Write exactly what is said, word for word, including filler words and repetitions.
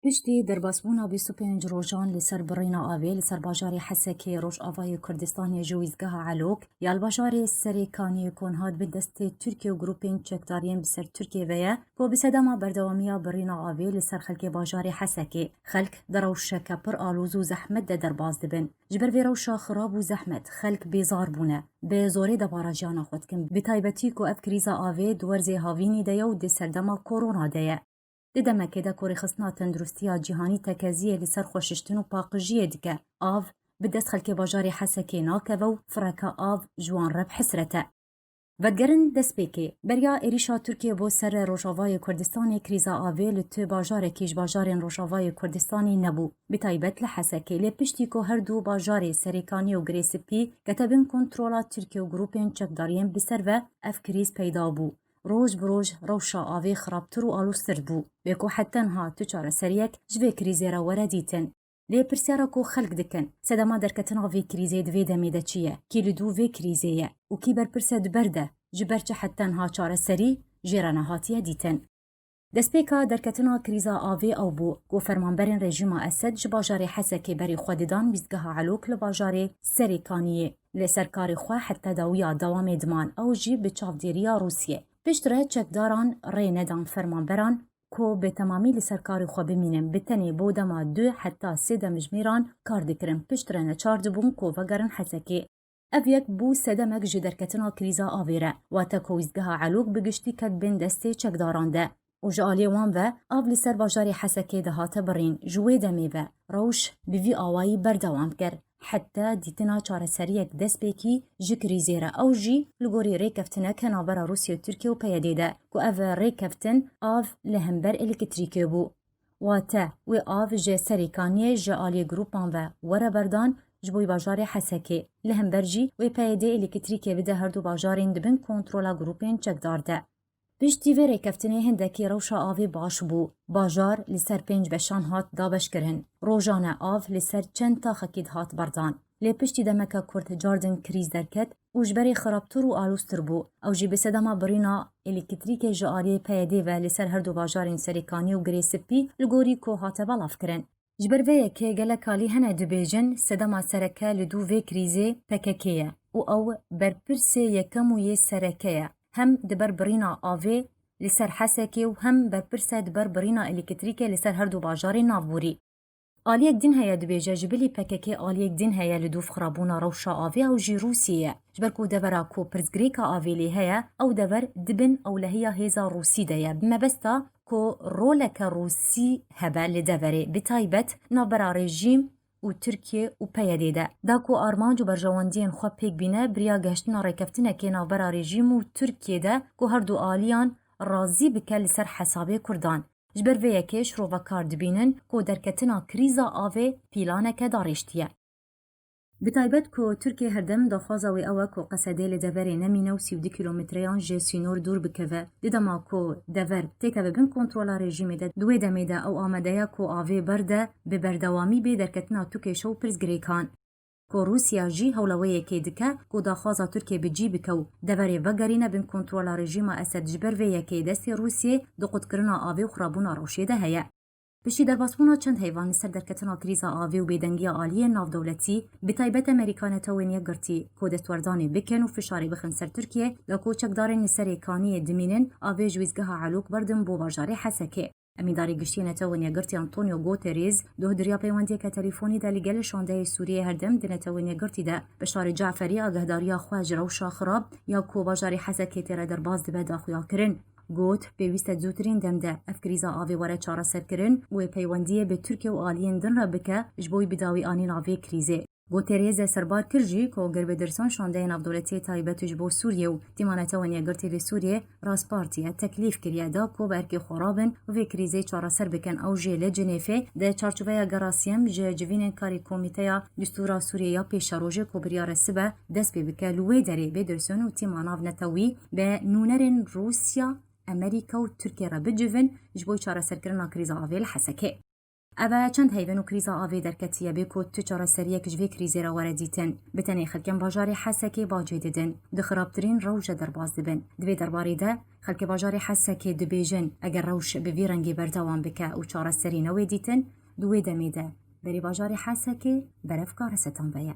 Piştî derbasbûna bîst û pênc rojan li ser birîna avê li ser bajarê Hesekê Rojavayê Kurdistanê ji wîzgeha Elok ya li bajarê Serê Kaniyê Konhat bi destê Tirkiye û grûpên çekdariyên bi ser Tirkiye ve ye ku bi sedema berdewamiya birîna avê li ser xelkê bajarê Hesekê, xelk di rewşeke pir aloz û zehmet de derbas dibin. Ji ber vê rewşa xirab û zehmet, xelk bêzar bûne. Bi zorê debara jiyana xwe dikin. Bi taybetî ku ev krîza avê di werzê havînî de ye û di serdema korona de ye. Di demekê de ku rêxistina tenduristiya cîhanî tekeziyê li ser xweşiştin û paqijiyê dike, av bi dest xelkê bajarê Hesekê nakeve û fireke av ji wan re bi hesret e. Vedigerin destpêkê, beriya êrîşa Tirkiye bo ser Rojavayê Kurdistanê krîza avê li tu bajarekî ji bajarên Rojavayê Kurdistanê nebû, bi taybet li Hesekê. Lê piştî ku her du bajarê Serêkaniyê û Girê Spî kete bin kontrola Tirkiye û grûpên çekdariyên bi ser ve, ev krîz peyda bû. Roj bi roj rewşa avê xirabtir û aloztir bû. Bê ku heta niha tu çareseriyek ji vê krîzê re were dîtin. Lê pirsyara ku xelk dikin, sedema derketina vê krîzê di vê demê de çi ye? Kî li dû vê krîzê ye? Û kî berpirs e di ber de? Ji ber çi heta niha çareserî jê re nehatiye dîtin? Destpêka derketina krîza avê ew bû ku fermanberên rejîma Esed ji bajarê Hesekê berê xwe didan wîzgeha Elok li bajarê Serê Kaniyê. Li ser karê xwe heta dawiya dewamê diman, ew jî bi çavdêriya Rûsiyê. Piştre çekdaran rê nedan fermanberan ku bi temamî li ser karê xwe bimînin, bi tenê bo dema du heta sê demjimêran kar dikirin, piştre neçar dibûn ku vegerin Hesekê. Ev yek bû sedemek ji derketina krîza avê re, wate ku wîzgeha Elok bi giştî ket bin destê çekdaran de û ji aliyê wan ve av li ser bajarê Hesekê dihate birîn. Ji wê demê ve rewş bi vî awayî berdewam kir. Heta dîtina çareseriyek destpêkî ji krîzê re, ew jî li gorî rêkeftineke navbera Rûsya û Tirkiye û P Y D'ê de, ku ev rêkeftin av li hember elektrîkê bû. Wate, wê av ji Serê Kaniyê ji aliyê grûpan ve were berdan, ji bo bajarê Hesekê. Li hember jî wê P Y D elektrîkê bide her du bajarên di bin kontrola grûpên çekdar de. Piştî vê rêkeftinê hindekî rewşa avê baş bû. Bajar li ser pênc beşan hat dabeşkirin. Rojane av li ser çend taxekî dihat berdan. Lê piştî demeke kurt cardin krîz derket û ji berê xirabtir û aloztir bû. Ew jî bi sedema birîna elektrîkê ji aliyê P Y D ve li ser her du bajarên Serêkanî û Girê Spî, li gorî ku hate belavkirin. Ji ber vê yekê gelek alî hene dibêjin, sedema sereke li dû vê krîzê P K K ye û ew berpirsê yekem û yê sereke ye. Hem di ber birîna avê li ser Hesekê û hem berpirs e di ber birîna elektrîkê li ser her du bajarên navborî. Aliyek din heye dibêje, ji bilî P K K aliyek din heye li dû xirabûna rewşa avê, ew jî Rûsiyê ye. Ji ber ku devera ku pirsgirêka avê lê heye, ew dever di bin ewlehiya hêza Rûsî de ye. Bi mebesta ku roleke Rûsî hebe li deverê, bi taybet navbera rejîm û Tirkiye û P Y D de. Da ku armanc û berjewendiyên xwe pêk bîne, bi riya gihiştina rêkeftinekê navbera rejîm û Tirkiye de ku her du aliyan razî bike li ser hesabê Kurdan. Ji ber vê yekê şirove kar dibînin ku derketina krîza avê pîlaneke darêştiye. Bi taybet ku Tirkiye herdem daxwaza wê ew e ku Qesedê li deverê nemîne û sî û du kîlometreyan ji sînor dûr bikeve. Di dema ku dever têkeve bin kontrola rejîmê de, di wê demê de ew amade ye ku avê berde, bi berdewamî bê derketina tu kêşe û pirsgirêkan. Ku Rûsya jî hewla wê yekê dike ku daxwaza Tirkiyê bi cî bike û deverê vegerîne bin kontrola rejîma Esed, ji ber vê yekê destê Rûsiyê di qutkirina avê û xirabûna rewşê de heye. Piştî derbasbûna çend heyvan li ser derketina krîza avê û bêdengiya aliyên navdewletî, bi taybet Amerîka, Netewên Yekgirtî, ku destwerdanê bikin û fişarê bixin ser Tirkiye, da ku çekdarên li Serê Kaniyê dimînin, avê ji wîzgeha Elok berdin bo bajarê Hesekê. Emîndarê Giştî yê Netewên Yekgirtî Antonio Guterres, doh di riya peywendiyeke telefûnî de li gel şandeyê Sûriyeyê herdem di Netewên Yekgirtî de, Beşarê Caferî agehdariya xwe ji rewşa xirab ya ku bajarê Hesekê tê re derbas dibe daxuya kirin. Got, pêwîst e zûtirîn dem de ev krîza avê were çareserkirin û wê peywendiyê bi Tirkiye û aliyên din re bike ji bo wî bi dawî anîna vê krîzê. Guterres e serbar kir jî ku Gerbêdirsan Şandeyê Navdewletî taybet ji bo Sûriyê û Tîma Netewên Yekgirtî li Sûriyê rastpartiye, teklîf kiriye da ku bi erkê xwe rabin û vê krîzê çareser bikin. Ew jî li Cinêfê di çarçoveya gera siyem ji civînên karê Komîteya Distûra Sûriyê ya Pêşerojê ku biryar e sibe dest pê bike, li wê derê Bêdirson û tîma navnetewî bi nûnerên Rûsya, Amerîka û Tirkiye re bicivin ji bo çareserkirina krîza avê li Hesekê. Ev e çend heyvên û krîza avê derketiye bê ku tu çareseriyek ji vê krîzê re were dîtin. Bi tenê xelkên bajarê Hesekê bacê didin. Di xirabtirîn rewşe derbas dibin. Di vê derbarê de xelkê bajarê Hesekê dibêjin, eger rewş bi vî rengî berdewam bike û çareserî newê dîtin, di wê demê de berê bajarê Hesekê berev kare setan veye.